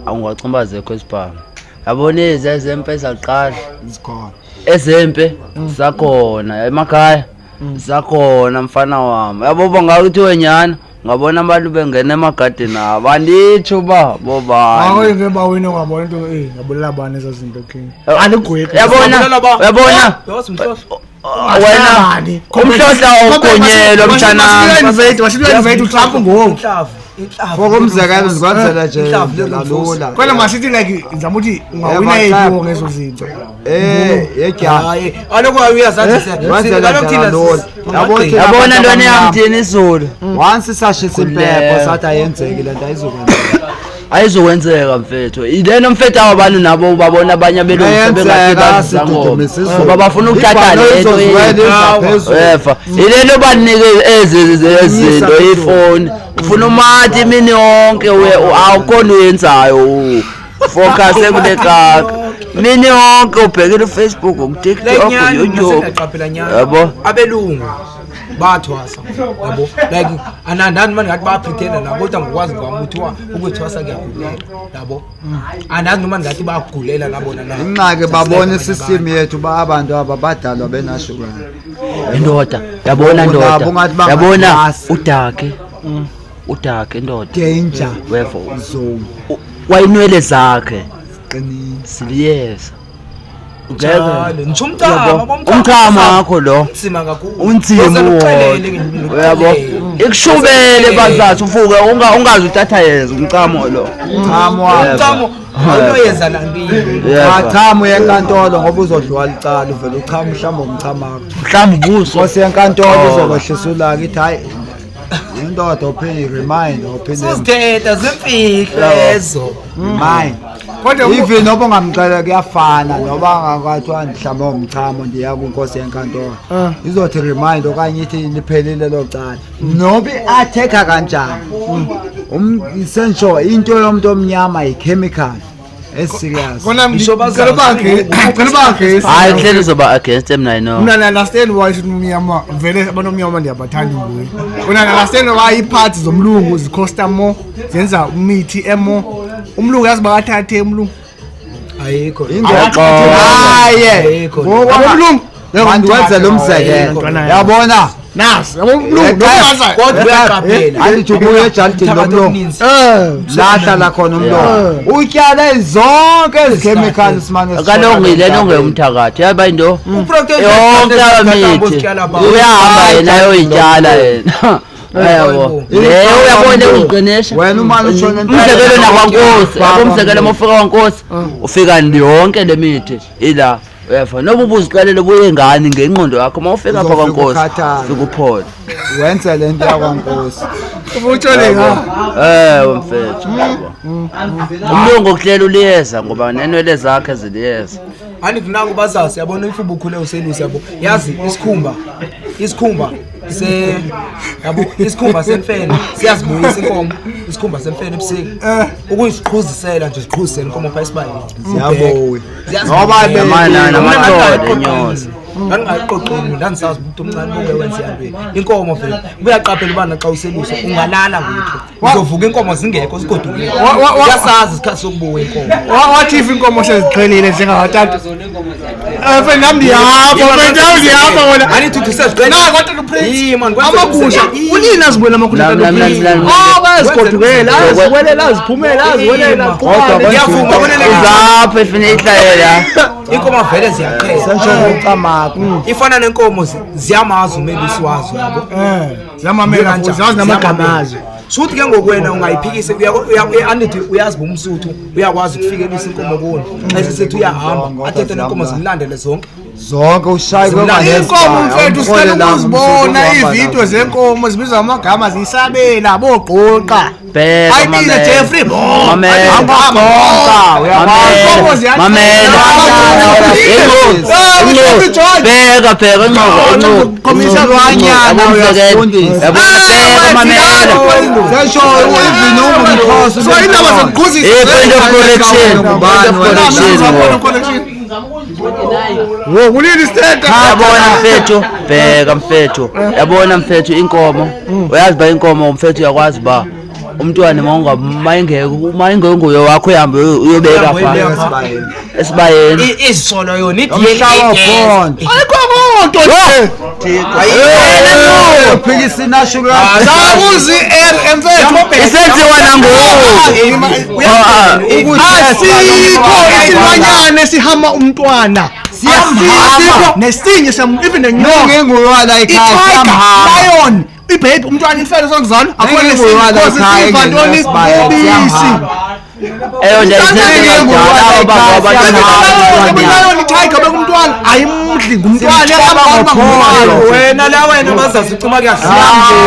Awungacimba zekho isibhamu. Yabona ezi ezempe zaqala. Zikhona. Ezempe zakhona emakhaya. Zakhona mfana wami. Yabo bongakuthi wenyana ngabona abantu bengena emagadini abo. Anditsho uba bobani. Hayi ke bawina ungabona into ngabulala bani ezo zinto king. Andigweki. Yabona, uyabona Yazi umhlohlo. wena umhlohla awugonyelwa mtshanami. Masilu-invade uTrump ngoku. Inhlavu, inhlavu. For umzekelo ndikwenzela nje Inhlavu le indlela lula. Kodwa masithi like ngizama ukuthi ungawina Yebo, yiphi ngezo zinto. Yetyala. Hayi, kaloku uyazazi Wenzela kaloku ndlela thina lula. Yabo thina Yabona abantu ntwana yam abamnyama, thina izulu. Once sashisa impepho Khululeka. sathi ayenzeki le nto ayizukwenzeka. Ayizukwenzeka mfethu. Ilena mfethu abo bantu nabo ubabona abanye abelungu sebengathi Iyenzeka, bazizangoma. sidudumise izulu. Ngoba bafuna ukuthatha Ibhanoyi le nto izoziwela yethu. iza phezulu. Efa. Ilento banike ezi zinto phezulu. ifoni. Ufuna umathi imini yonke uye awukhona uyenzayo. Focus kule kaka. Mini yonke ubhekile uFacebook, uTikTok, nyani uYouTube. ndaqaphela nyani Yabo. abelungu bathwasa yabo like anandani mani ngathi bayapretenda nabo kodwa ngokwazi kwami kuthiwa ukuthwasa kuyagulela yabo andazi noma ndingathi bayagulela nabona na Ingxaki babona isystem yethu ba abantu aba badalwa benashukela. Indoda, yabona Nabo ndoda. ungathi Yabona bangathwasi. udake. Udake indoda. Danger Wefo. zone. Wayinwele zakhe Qinile. siliyeza. Njalo, nditsho umchamo, Yabo. umchamo Umchamo wakho lo. unzima kakhulu Unzima Uze wona. uxelele Uyabo. Ikushubele bazathi ufuke ungazi uthatha yeza umchamo lo. Chamo wakho. umchamo awunoyenza nantini Yebo. Achama uye enkantolo ngoba uzodliwa licala uvele uchama mhlawumbe umchamo wakho. Mhlawumbe ubuso. Nkosi yenkantolo Oh. izokwehlisa ulaka ithi hayi indoda uphinde remind uphinde suzithetha zimfihlo ezo remind. Kodwa Even noba ungamxelela kuyafana noba angathiwa mhlawumbe umchamo ndiya kwinkosi yenkantolo. Izothi remind okanye ithi liphelile lo cala. Noba i-attack kanjani. Sentsho into yomuntu omnyama yi-chemical eserious. kona Ngisho bazazi. ngicela bakhe, ngicela bakhe. Hayi hleli uzoba against him I know. Mna na-understand why sithi umnyama vele abantu omnyama ndiyabathanda nguye. Kona na-understand why ii-parts zomlungu zikhosta more, zenza imithi emo. Umlungu yazi bakathathe umlungu. Ayikho Hayi. Ayikho. Ngoku Yabo umlungu. mandiwenzele umzekelo. Mntwana yam. Yabona? Nasi, yabo umlungu nokubaza. Kodwa uyaqaphela Andithi ubuye ejalidini Umthakathi lomlungu. omninzi. Lahlala khona umlomo. Utyale zonke ezi chemicals mane. Kaloku yilento ongeyomthakathi. Yaba into Uprotect yonke abo imithi. sityala ba. Uyahamba yena ayoyityala yena. Yabo. Le uyabona uziqinisha. Wena umane utshona Umzekelo nakwankosi, yabo umzekelo uma ufika kwankosi, ufika yonke le mithi ila. Uyeva noba ubuziqalele buye ngani ngengqondo yakho uma ufika apha Uzofika kwankosi, ukhathale. ufika uphole. Wenze le nto yakwankosi. Utshole nga. Ewe mfethu. Yabo. Umlungu kuhlela uliyeza ngoba nenwele zakhe ziliyeza. Andithi naku bazazi yabona if ubukhule uselusa yabo yazi isikhumba isikhumba se yabo isikhumba semfene siyazibuyisa inkomo isikhumba semfene ebusika ukuziqhuzisela nje ziqhuzisela inkomo phaa esibayeni Ziyabuya. Ngoba be- Namana namathole enyosi. Ndandingayiqoqini ndandisazi uba umntu omncane buke wenze yantweni inkomo vele ubuyaqaphela ubana xa uselusa ungalala ngoku uzovuka inkomo zingekho zigodukile uyasazi isikhathi sokubuya inkomo Wathi if inkomo seziqhelile njengabatata. Mfethu nami ndihamba, mfethu nami ndihamba wena. Andithi uthi useziqhelile. Na kodwa uPrince. Yima, man, kwenzela Amagusha. umzekelo. Unini azibuyela amagusha? Nam- nam- nam- nam- Oh, bayazigodukela, aziwelela, aziphumela, aziwelela. Kodwa aqhubane. Ngiyavuma bonele Uzapha efuna ihlayela. inkomo vele ziyaqhela Sentsho ucamako. ifana nenkomo ziyamazi umelusi wazo yabo Ziyamamela futhi, zazi namagama azo. Shuthi ke ngoku wena ungayiphikisa andithi uyazi uba umsuthu uyakwazi ukufikelisa inkomo kuni xa sesithi uyahamba athethe nenkomo zimlandele zonke Zonke ushaye Inkomo mfethu sicela ukuzibona iividiyo zenkomo zibizwa amagama ziyisabela bogqoqa. Bheka Ayibize mamela. Jeffrey bo. Mamela. Inkomo Mamela. Mamela. Bheka bheka inqoko inqoko. Ilwanyana uyasifundisa. Yabo bheka mamela. Sentsho even ungumxhosa. So indaba zokuqhuzisa. Eh, point of correction. Point of correction. Correction. Wo kulini isithetha? Yabona mfethu, bheka mfethu, yabona mfethu inkomo. Uyazi ba inkomo mfethu uyakwazi ba umntwana mawunga mayingekho mayingenguye wakho uhambe uyobeka pha esibayeni. Izisolo yona Umhlaba i-DNA. wophondo. Ayikho nto nje. Uphikisa inashuka. Zakuzi R mfethu. Isenziwa nangoku. Asikho isilwanyana esihama umntwana. Asikho nesinye sam even nenyoka. Ngenguwala ekhaya I-tiger, siyamhamba. lion, ibhebi umntwana infelo sokuzalwa akhona Ngenguwala nesinye because ekhaya siva ntoni engenasibaya, ubisi. siyamhamba. Eyo nje isenziwa kudala abantu Lion i-tiger bekumntwana ayimdli ngumntwana Simhlaba ngophondo. Wena la wena bazazi ucima Ah, kuyasiyambe.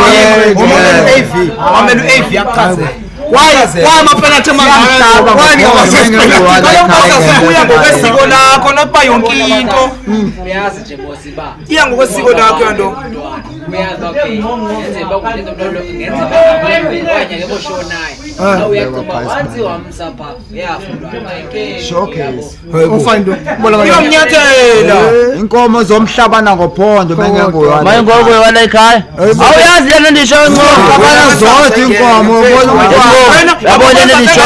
wena. U-AV, wamele u-AV akuchazele. Why why amapenalty Siyamhlaba amangaka? Why ngophondo. Kaloku bazazi kuya ngokwesiko lakho not uba yonke into. Uyazi nje bosi ba Iya ngokwesiko lakho yonto. Uyazi uba okay ngenzeka uba kunento mntwana ngenzeka okanye ke boshonayo Ah. uyacima once wamsa pha uyafa umntwana Showcase. Ufayinto. Bona Iyomnyathela. Inkomo zomhlaba nangophondo bengenguwala. Mayingoku wala ekhaya. Awuyazi lento ndisho ncoko. Abana zonke inkomo ubona umntwana. Yabona lento ndisho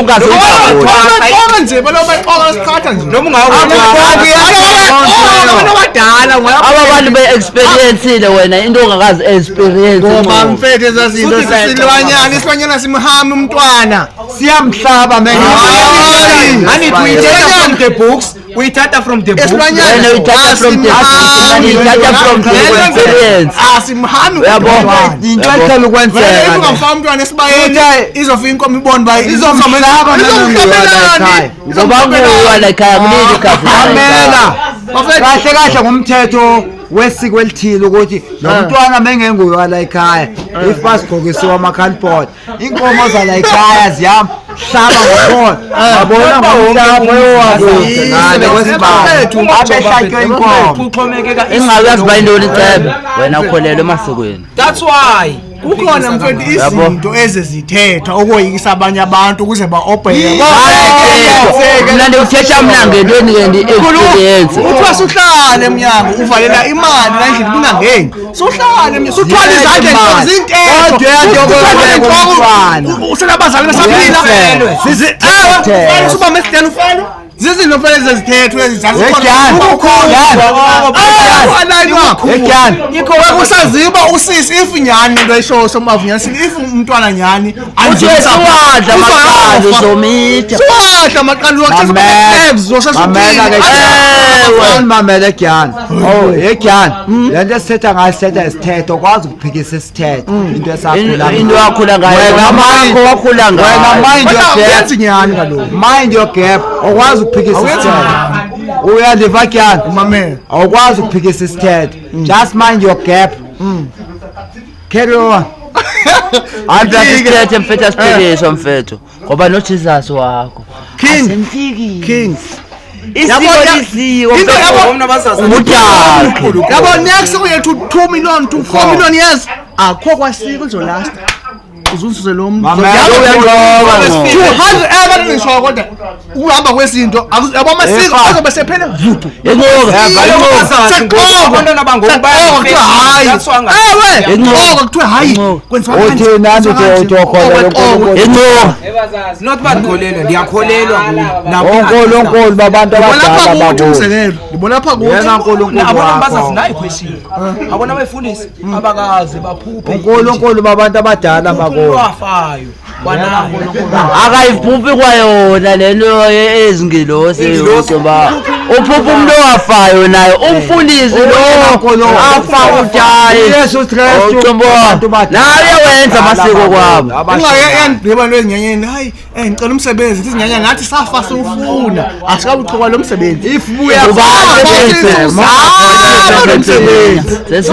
ungaze ujabule. Baxoka nje balobaxoka siqhatha nje. Noma ungawo. Abantu abadala Aba bantu be-experience-ile wena into ongakazi experience. ngoba mfethu ezazinto silwanyana isilwanyana simhama umntwana. Siyamhlaba Hayi. Angithi uyithatha from the books, uyithatha from the books. Isilwanyana Wena uyithatha from the uyithatha from the experience. Asimhami Uyabona? Into ehlala Vele if ukwenzeka. ungamfaka umntwana esibayeni izofika inkomo ibone uba Izomhlaba izomhlabelani. Ngoba nguwe wala ekhaya kuleli igazi. Mamela. Bafethu. Kahle kahle ngumthetho wesiko elithile ukuthi lo mntwana mengenguye wala ekhaya if basigqokisiwe ama-cardboard inkomo zala ekhaya ziyamhlaba ngophondo babona ngomhlaba owakude ngale kwesibaya abehlatywe inkomo Kuxhomekeka Ingabe uyazi uba yintoni icebe wena ukholelwa emasikweni. That's why. Kukhona mfethu izinto ezizithethwa okoyikisa abanye abantu ukuze ba-obheke. Mna ndikuthetha mna ngentweni ke ndi-experience. Kuthiwa suhlale emnyango uvalela imali la endlini kungangeni. Suhlale emnyango suthwala izandla Imali. zintetho. Kodwa uyanto yokwelwa Usenabazali besaphila. Uyenzelwe. Ewe, usubambe esideni ufelo. Zizinto fanele zezithethwe Etyani. Etyani. Usaziba usisi if nyhani into ayishoyo somavunyani if umntwana nyhani Uthiwe siwadla amaqanda uzomitha. siwadla amaqanda Mamela ke Ewe. mamela Gyani. Oh, yeGyani. Le nto esithetha ngayo sithetha isithetho ukwazi ukuphikisa isithetho into esakhula. Into wakhula ngayo. Wena Makho wakhula Wena ngayo. mind your gap. uyenzi nyhani kaloku Mind your gap. Awukwazi ukuphikisa Awenzi isithetho. Uyandiva Gyani? Mamela. Awukwazi ukuphikisa isithetho. Just mind your gap. Carry on. Hayi isithethe mfethu asiphikiswa mfethu ngoba noJesus wakho. King. Asimphikisi. King. Isiko Yabona- lisiko. Into mfethu. yabo- Ubudakhe. Yabo next uyethu 2 million to 4 million years akho kwasiko lizolasta uzususe lo mntu Mamela, uyanqoba ngo. 200 abantu ngisho kodwa ukuhamba kwezinto yabo amasiko Efa. azobe sephele vuthu Inqoba. Sexoko. Abantwana bangoku Sexoko kuthiwa hayi That's why ewe Inqoba. oko kuthiwa hayi Inqoba. kwenziwa kanje, Uthini nani kwenziwa uthi kanje. uthi ukholelwa Okwe- kuNkulunkulu? Inqoba. Not bandikholelwa, ndiyakholelwa kuyo. Onkulunkulu babantu Ndibona abadala apha kuthi bakubo. umzekelo ndibona apha kuthi Yena uNkulunkulu Abona bazazi wakho. nayo question. Abona abefundisi abakaze baphuphe. uNkulunkulu babantu abadala Uphuphe bakubo. umuntu owafayo kwanaye. Akayiphuphi kwayona lento ezingilosi Ingilosi. yokuba uphupha umuntu owafayo naye umfundisi lo afa utayi Yesu Kristu Ucimbo. abantu badala Naye wenza amasiko kwabo. Ungayandibeba into ezinyanyeni hayi ngicela umsebenzi ithi izinyanya ngathi safa siwufuna asikabuchukwa lo msebenzi If buya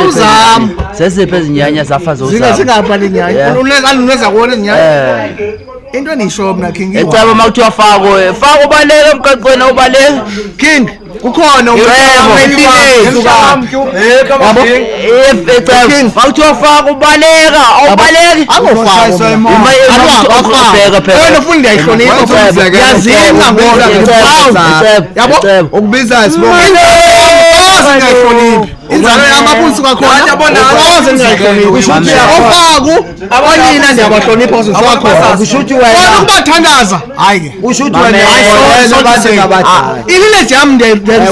Uzama. Zeziphi ezinyanya zafa Zinga zozama zingapha lenyanya Yeah. uneza kuwona ezinyanya Eh. Into endiyishoyo mna, King, Ecaba uma kuthiwa fako, fako ubaleke emgaqweni, awubaleki. King, kukhona Yebo. Yabo? Ecaba King. uma kuthiwa fako ubaleka, awubaleki. Angofako mna. Bheka, bheka. Wena ufuna ndiyayihlonipha. Wenza umzekelo. Ndiyazinca ngoku. Ecebo. Yabo? Ecebo. Ukubiza isibongo. Soze ndingayihloniphi inzalo yam apho ndisuka khona, soze ndingayihloniphi. Ofaku onina ndiyabahlonipha, osusuka khona. Kusho ukuthi Kona wena ukubathandaza, hayi ke. kusho ukuthi wena Mamela. ukholelwa ebantwini abadala. Ilineji yam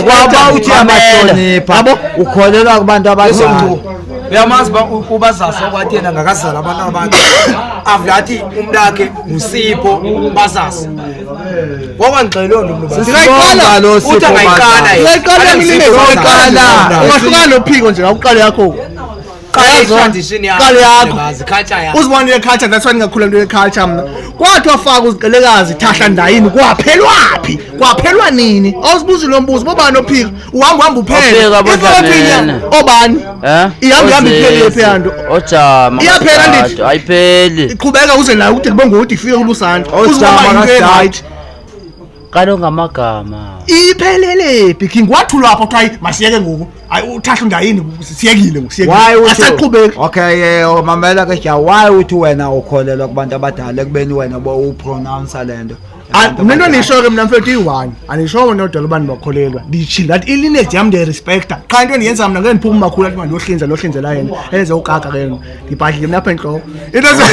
Kwaba uthi uyabahlonipha. Yabo? Ukholelwa kubantu abadala. Uyamazi uba ubazasa okwathi yena ngakazala abantu abakhe, avule athi umntakhe nguSipho Bazasa. Wakwandixela loo nto mntu. Ndingayiqala. Lo Uthi Sipho angayiqala Bazasa. yena. Uyayiqala yam ilineji, Uqala. ungahlukana nophiko nje awuqale yakho. Qala i-transition yakho. Qala yakho. Bazi, culture yakho. Uzibona ile-culture, that's why ndingakhula nto ye-culture mna. Kwathiwa faka uziqelekazi thahla ndayini, kwaphelwa phi, kwaphelwa nini? Awuzibuzi lo mbuzo, bobani ophika? Uhamba uhamba uphele. Ophika Ifika bodlamini. obani? Eh? Ihamba ihamba iphele Ozezi, phi nto? Ojama. Iyaphela ndithi. Ayipheli. Iqhubeka uze nayo kude kube ngokuthi ifike kulusana. Ojama Uzibona into kasidala. e-right. Kaloku ngamagama. Iphelele phi, King? Wathulwa apho kuthiwa hayi masiyeke ngoku, hayi uthahla undayini, siyekile ngoku, Why siyekile, uthi asaqhubeki. Okay, mamela ke ja, why uthi wena ukholelwa kubantu abadala ekubeni wena bo upronounce le nto? Mna into endiyishoyo ke mna mfethu iyi-one, andiyishoyo nodala uba ndibakholelwa, nditshile ndathi ilineji yam ndiyayirespecta. Qha into endiyenza mna ngeke ndiphume umakhulu athi mandiyohlinza lohlinzela yena enze ukaka ke yena, ndibhadlile mna apha entloko into into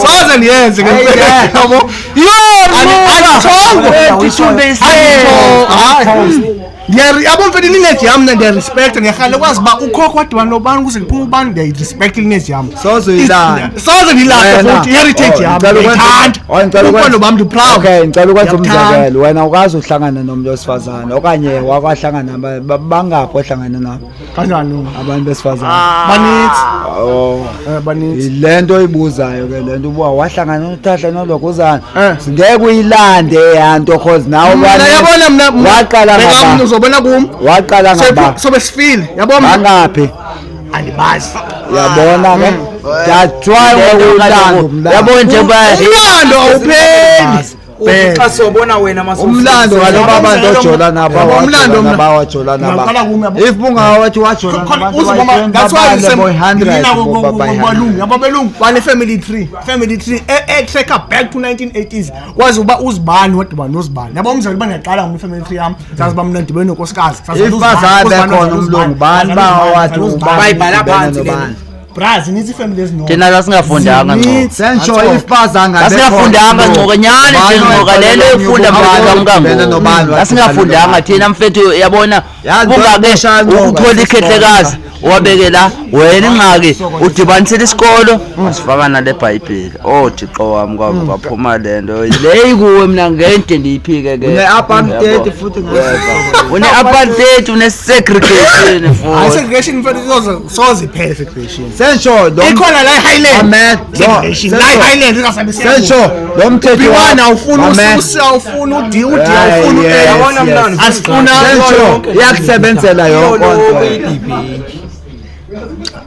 soze ndiyenze ke Hey, yeah. yabo. Anditshongo. Yabo mfethu, ilineji yam mna ndiyarespecta, ndiyarhalela ukwazi uba ukhokho wadibana nobani ukuze ndiphume ubani, ndiyayirespecta ilineji yam. Soze uyilande. Soze ndiyilande Wena. futhi iheritage Oh, yam ngicela ukwenza- ndiyayithanda. Oh, ngicela Ukhona ukwenza- bam, ndi-proud. Okay, ngicela ukwenza Ndiyakuthanda. umzekelo. Wena ukwazi uhlangana nomuntu wesifazane okanye wakwahlangana bangaphi ohlangana nabo Kanjani? abantu besifazane? Banintsi. Oh. Banintsi. Le nto oyibuzayo ke, le nto uba wahlangana nothahla nolokhuzana, Eh. ngeke uyilande yanto cause nawe Mna yabona mna waqala bheka ngaba mna uzobona kum. waqala ngaba Sobe sifile yabo mna. bangaphi? Andibazi. Uyabona ke, that's why uyilanda umlando. Yabo njengoba Umlando awupheli. Uthi xa sobona wena Umlando kaloku abantu ojola nabo, Yabo, umlando mna. bawajola nabo. Ngaqala kum, yabo. If bungawathi wajola nabantu Uzibona, that's why boy-hundred balungu yabo, belungu bane-family tree, family tree e-tracker back to 1980s, kwazi uba uzibani wadibana nozibani, yabo. Umzekelo, uba ndiyaqala mna i-family tree yam, sazi uba mna ndibene nonkosikazi. If bazange bekhona umlungu, bani bawathi ubani Bayibhala udibene phansi le nobani? Bra, zinintsi iifemily ezinono. Thina sasingafundanga ngco. Sentsho if bazange Sasingafundanga ngco nyani nje ngco, le nto yokufunda mfethu kamkangoku. Sasingafundanga thina mfethu, yabona, Yazi, kungake nto ngco, ukuthola ikhehlekazi wabekela wena ingxaki udibanisile isikolo wasifaka nale bhayibhile. Oh Thixo wami, kwaphuma le nto le ikuwe, mna ngente ndiyiphike ke. Une-apartheid futhi. Une-apartheid, une-segregation Hayi, futhi. segregation mfethu, soze iphele segregation. Sentsho lo Ikhona la e-Highland. Amen. Segregation la e-Highland ingasabi. Sentsho lo mthetho B1 awufuni Amen. ususi, awufuni u-D, u-D Yeah, awufuni u-A. yes, Yabona yes. mna Asifuna Sentsho iyakusebenzela yonke iyoloko into. idebate,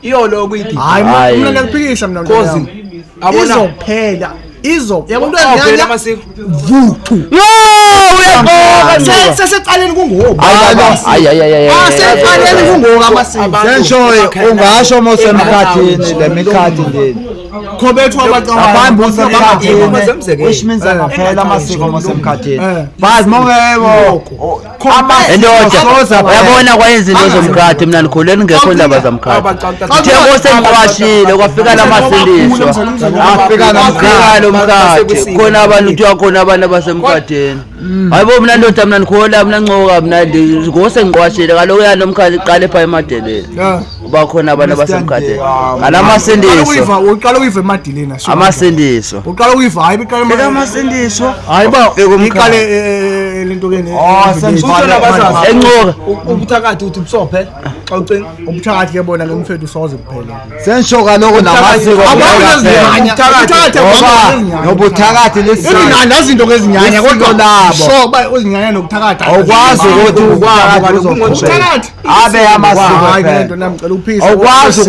iyoloko idebate. Hayi mna, Hayi. mna ndiyakuphikisa mna mntwana Cause yam. abona Izophela, izo yabo into awuphela ezinyanya amasiko. vuthu. Yo, uyaxoka Ncuka. Sesecaleni kungoku. Hayi, hayi, hayi, hayi, Ah, secaleni kungoku amasiko. Abantu Sentsho ungasho mosemkhathini le mikhathi ndini. Khobethu Ngaphambi Yebo, usemkhathini, umzekelo. which means angaphela amasiko mosemkhathini. Eh. But mongebo Endoda, uyabona kwayenza into zomkhathi, mina ndikhule ndingekho indaba zamkhathi. Uthe kosengiqwashile kwafika lamasindiswa. Afika Afika lo mkhathi, khona abantu kuthiwa khona abantu abasemkhathini. Hayibo mna ndoda, mna ndikhola mna ncoka mna ngosengiqwashile kaloku yalo mkhathi iqale phaa emadeleni. Uba khona abantu abasemkhathini. Ngalamasindiswa. Uqala uyiva emadileni asho. Amasindiso. Uqala uyiva, hayi iqala Fika amasindiswa. Hayi ba Fika umkhathi. iqale lento ke ne. Oh, sengivale. Encoka. Ubuthakathi uthi busophela xa ucinga. Ubuthakathi ke bona ngomfethu soze kuphela. Sentsho kaloku namasiko Abantu kuyaphela. ezinyanya. Ubuthakathi Ngoba nobuthakathi lisiko. Even nazinto ngezinyanya Lisiko kodwa labo. so ba uzinyanya nokuthakatha. Awukwazi ukuthi ubuthakathi uzoqhubeka. Ubuthakathi. Abe amasiko Hayi ke phela. lento nami ngicela uphise. Awukwazi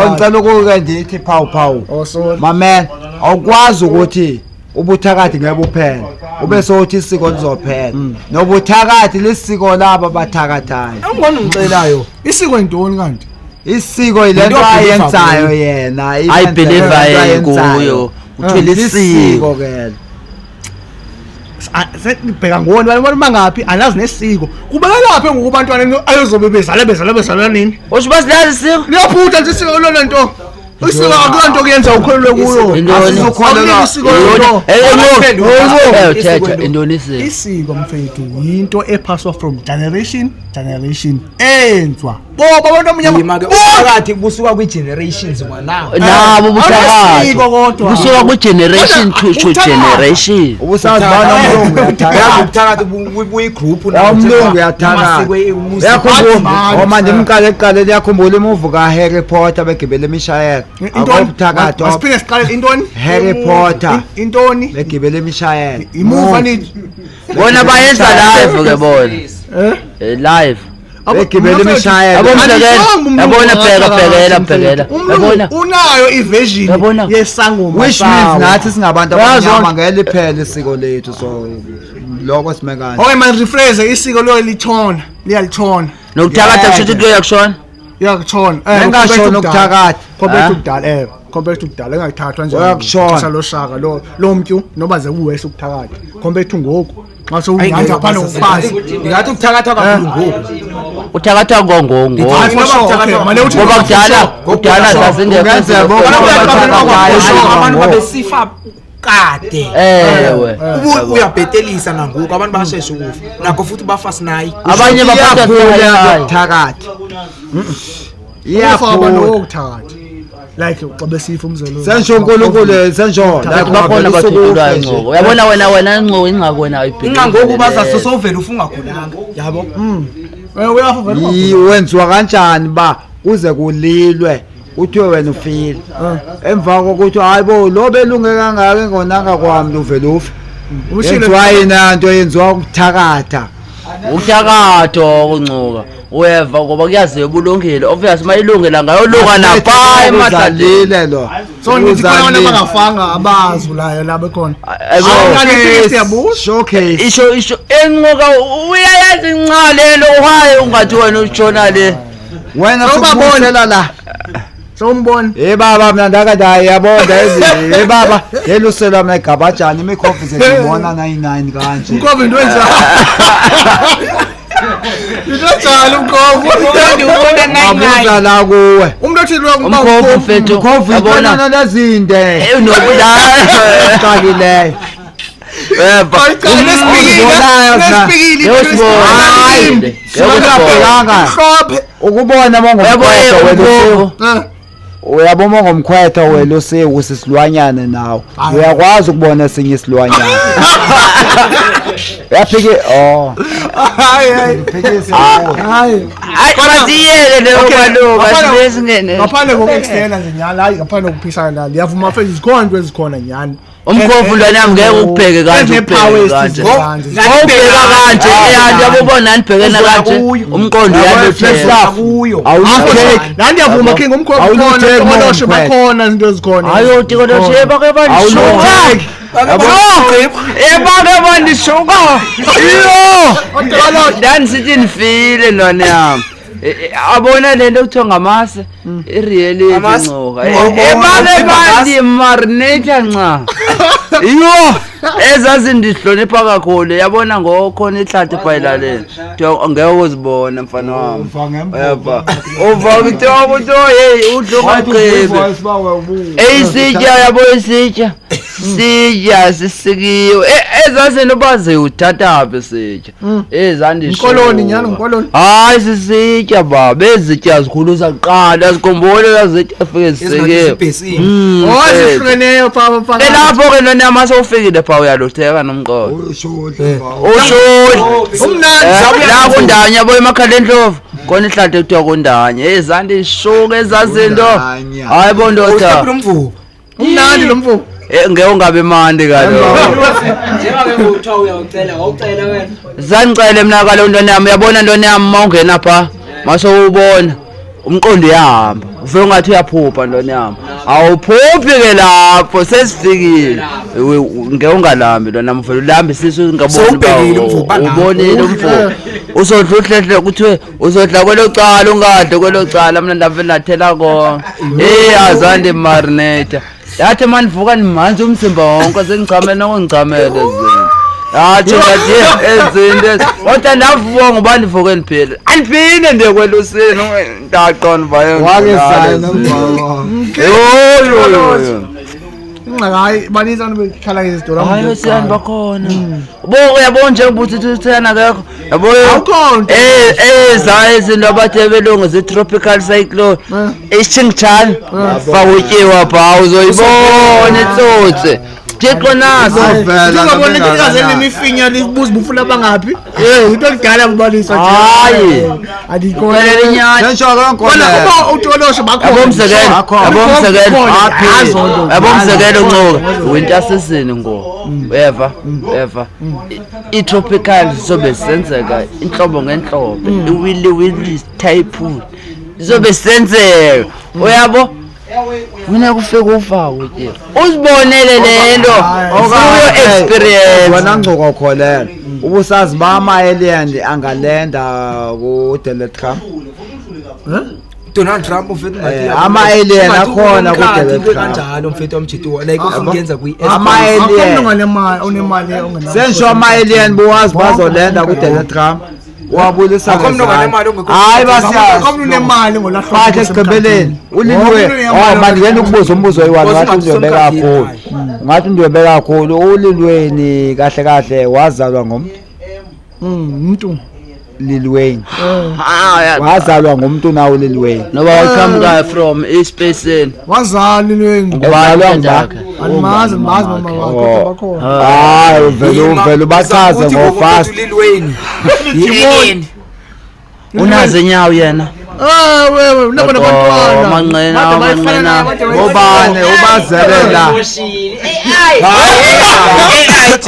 ngicela ukuke ndithi phawu phawu. Oh sorry. Mamela, Awukwazi ukuthi ubuthakathi ngeke buphele ube sowuthi isiko lizophela. Nobuthakathi lisiko labo abathakathayo. Angibona ungixelayo. Isiko yintoni kanti? Isiko yile Into nto abhiliva ayenzayo kuyo. yena. Ayibhiliva kuyo kuthiwa lisiko. Lisiko ke. Bheka ngoni abantu bangaphi alazi nesiko. Kubekelaphi ngoku abantwana ayozobe bezala bezala bezala nini? Usho uba silazi isiko? Liyaphutha nje isiko lona nto. Isiko akuyonto kuyenza ukholelwe kuyo. Intoni? Akunika isiko lona. Thetha intoni isiko? Isiko mfethu yinto ephaswa from generation generation enzwa boba abantu Yima abamnyama ke uphakathi busuka kwi-generations kwanawo. Nabo Amasiko buthakathi kodwa. busuka kwi-generation to generation. Ubusazi bana umlungu Yazi uyathakatha. ubuthakathi buyigroup Umlungu uyathakatha. Uyakhumbula oma ndimqale ekuqaleni uyakhumbula imuvi kaHarry Potter begibele imishayelo. Akobuthakathi. Masiphinde siqale intoni? Harry Potter Intoni? begibele imishayelo. Imuva nithi. Bona bayenza live ke bona. Eh? Live. Begibele imishayelo. Yabo umzekelo, yabona bheka bhekela bhekela. Yabona Unayo iversion Yabona. yesangoma. Which means nathi singabantu Yazi abamnyama ngeke liphele isiko lethu so lokho sime kanje. Okay man, rephrase isiko lo lithona, liyalithona. Nokuthakatha kusho ukuthi kuyoya kushona. Iyakuthona. Engashona ukuthakatha. Compared Ah. to kudala, compared to kudala engayithathwa nje. Uyakushona. Xesha loshaka lo lo mtyu noba ze uwese ukuthakatha. Compared to ngoku. Xa sewunyanja pha nokufazi. Ndingathi ukuthakatha kakhulu ngoku. Uthakatha ngongongo. Hayi, for sure, okay, mane uthi Ngoba kudala kudala zazingekho Kungenzeka izinto. bonke Abantu Ngoku. babesifa kade. Ewe. Uyabhetelisa nangoku abantu basheshe ukufa. Nakho futhi bafa sinayi. Abanye baphatha Iyakhula hayi. yokuthakatha. Iyakhula Iyakhula. ukuthakatha. Like xa besifa umzelo. Sengisho uNkulunkulu sengisho like Bakhona wavele abathutulayo usukufe nje. ngqoko. Uyabona wena wena ngqoko ingxaki wena ayibheki. Inxa ngoku bazasosovela ufa ungagulanga. Yabo. Uyafa vele. Wenziwa kanjani ba kuze kulilwe kuthiwe wena ufile emva kokuthi hayi bo lo belunge kangaka engonanga kwami uvele ufe. Yenziwa yini nto yenziwa ukuthakatha. Uthakatho kuncuka. Uyeva ngoba kuyaziwa ubulungile. Obvious mayilungela ngayoluka napha emadlaleni. Uzalile lo. So nithi khona abantu Uzalile. abangafanga abazulayo la bekhona. Aybo. Siyabuza. Showcase. Isho isho encuka uyayazi incane lo hayi ungathi wena utshona le. Wena Sewubabona. sukubusela la. Sowumbona. Hey baba mina ndakade yabona ezi. Hey baba yeluselwa mina igabajana imikhofi zengibona 99 kanje. Umkhovu into enjalo. Into enjalo umkhovu. Ngabuza la kuwe. Umuntu othi lo Umkhovu mfethu. Umkhovu Yabona. intwana lezinde. Nokudala. Xakileyo. Yeba. Nesipikile. Yosibona. Singabhekanga. Mhlophe. Ukubona Uyabona mongomkhwetha wena umkhovu. uyabona mongomkhwetha wena usisilwanyana nawe. Uyakwazi ukubona esinye isilwanyana. Uyaphike oh. Hayi hayi. Phikise. Hayi. Hayi masiyeke leyo kwaloku asingene. Ngaphandle koku-extenda nje nyhani, hayi ngaphandle kokuphisana la ndiyavuma mfethu zikhona into ezikhona nyhani. Umkhovu lwana yami ngeke ukubheke kanje Ezinepower ubheke kanje. esithize kanje. Awubheka kanje eyani yabo ubona nibhekena kanje umqondo uyaluthela. Kuyo. Awulutheki. La ndiyavuma king umkhovu Awulutheki khona, tokoloshe mongomkhwetha. bakhona izinto ezikhona. Hayi tikoloshe bake bandishuka. Awulutheki. Ebake bandishuka. Iyo. Ndandisithi ndifile ntwana yami. Abona le nto kuthiwa ngamasi i-reality Amasi? ncoka. Ngobona, Ebake amasi. bandimarinate nca. Iyo ezazindihlonipha kakhulu yabona ngokhona ihlathi phayilaleni. Kuthiwa ngeke uzibone mfana wami. Uyeva. Uva kuthiwa kuthiwa hey udla ungagqibi. Eyisitya yabo isitya. Sitya sisikiwe. Ezazinto baze uthatha phi sitya. Ezandisho. Nkoloni nyhani, nkoloni. Hayi sisitya baba, ezitya zikhulu zaqala zikhumbule ezitya fike zisikiwe. Ezibhesini. Oh, ezihlukeneyo phaa phaa. Ke lapho ke nona mase ufikile pha uyalutheka nomqondo. Ushudla. Umnandi. La kundanya yabo emakhala endlovu. Khona ihlathi ekuthiwa kundanya. Ezandishuka ezazinto. Kundanya. Hayi bo ndoda. Uhlaphula umvubo. Umnandi lo mfo. Ngeke ungabe mandi kaloku. Njengoba ke kuthiwa uyawucela, wawucela wena. Zandicele mna kaloku ntwana yami, uyabona ntwana yami uma ungena pha, masowubona. Umqondo uyahamba, ufike ungathi uyaphupha ntoni yam. Awuphuphi ke lapho sesifikile. Ngeke ungalambi ntoni yam, uvele ulambe isisu ungaboni uba Sowubhekile umvubo nanku. ubonile umvubo. Uzodla uhlehle kuthiwe uzodla kwelo cala ungadli kwelo cala, mna ndavele ndathela konke. Hey, azange marinate. Yathi manivuka nimanzi umzimba wonke sengichamele nokungichamela ezinto. Yathi ngathi ezinto ezi. Kodwa ndavuka ngoba ndivuke ndiphile. Andiphinde ndiye kwelusini ndaqonda uba Wake sayina umngcwabo. Yo yo yo. Ingxaki hayi baninzi abantu bekhala ngezidora. Hayi osiyani bakhona. Bo uyabona njengoba uthi uthena akekho. Yabo Awukho nto. Eza izinto abathe belungu zi-tropical cyclone. Ishingchani fakutyiwa pha uzoyibona itsotsi. Thixo naso. Izovela Ungabona into noma ikaze ingakanani. nemifinya libuza ubufuna bangaphi? Eh, into kudala bubaliswa nje. Hayi. Andikholelwa. Uxelela inyani. Sentsho ke Kona nkolelo. kuba utolosho bakhona. Yabo umzekelo, Bakhona. yabo umzekelo, Yazo nto. yabo umzekelo Ncoka, winter season ngo. Uyeva? Uyeva? I-tropical zobe senzeka inhlobo ngenhlobo, iwili wili typhoon. Izobe senzeka. Uyabo? Funa kufike ufakwe ke. Uzibonele lento. Ufuyo experience. Wena ngcoko kholelwa. Ubusazi ba ama-alien angalenda ku-Donald Trump. Donald Trump mfethu ngathi Ama-alien ngathi akhona umkhathi ku-Donald into Trump. kanjalo mfethu wamjituwa like ufuna ukuyenza kwi Ama-alien. Akho onemali onemali ongenayo. Sentsho ama-alien buwazi bazolenda ku-Donald Trump. Wabulisa Akho mntu onganemali ongekho- Hayi basiyazi. Akho mntu unemali ngolahlobo. Bathi ekugqibeleni ulilwe. Oh mandingena ukubuza umbuzo oyi-one Boss, ngathi ungathi undwebe usemkhathini, kakhulu. hayi. Ngathi undwebe kakhulu ulilweni kahle kahle wazalwa ngomntu Umuntu. Lil Wayne. Ah, ya. Wazalwa ngumntu na uLil Wayne. Noba waqhamuka from espaceni. Wazali lweni. Wazalwa ngubani? Andimazi, andimazi mama wakhe kodwa bakhona. Hayi uvele uvele ubachaze ngofast. Lil Wayne yi-alien Unazo inyawo yena. Ah wewe unabo nabantwana. Amanqina, Bade bayifana amanqina. naye, bade bayifana Ngobani naye. ubazele la.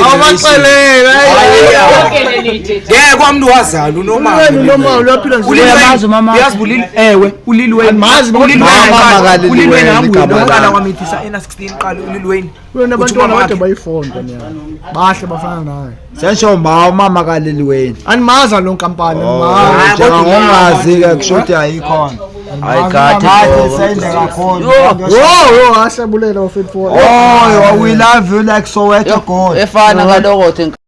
Awubaxelele, hayi. Ngeke kwamntu wazalwa unomama Wena unomama uyaphila nje. Ulil Wayne, Uyamazi umama wakhe? uyazi uba ewe uLil Wayne Andimazi, uLil Wayne mama qala, kaLil uLil Wayne Wayne hambuye igama uqala lakhe. wamithisa ena 16 qala uLil Wayne Wena Uthi nabantwana umama bade wakhe. bayifonda nyana. Bahle bafana naye. Sentsho ma umama kaLil Wayne. Andimazi lo nkampani, andimazi. Njenga ngongazi ke kusho ayikhona. Hayi kade. Hayi seyinde kakhulu. Wo wo asabulela ufit for. Oh, we love you like Soweto gold. Efana kaloko thi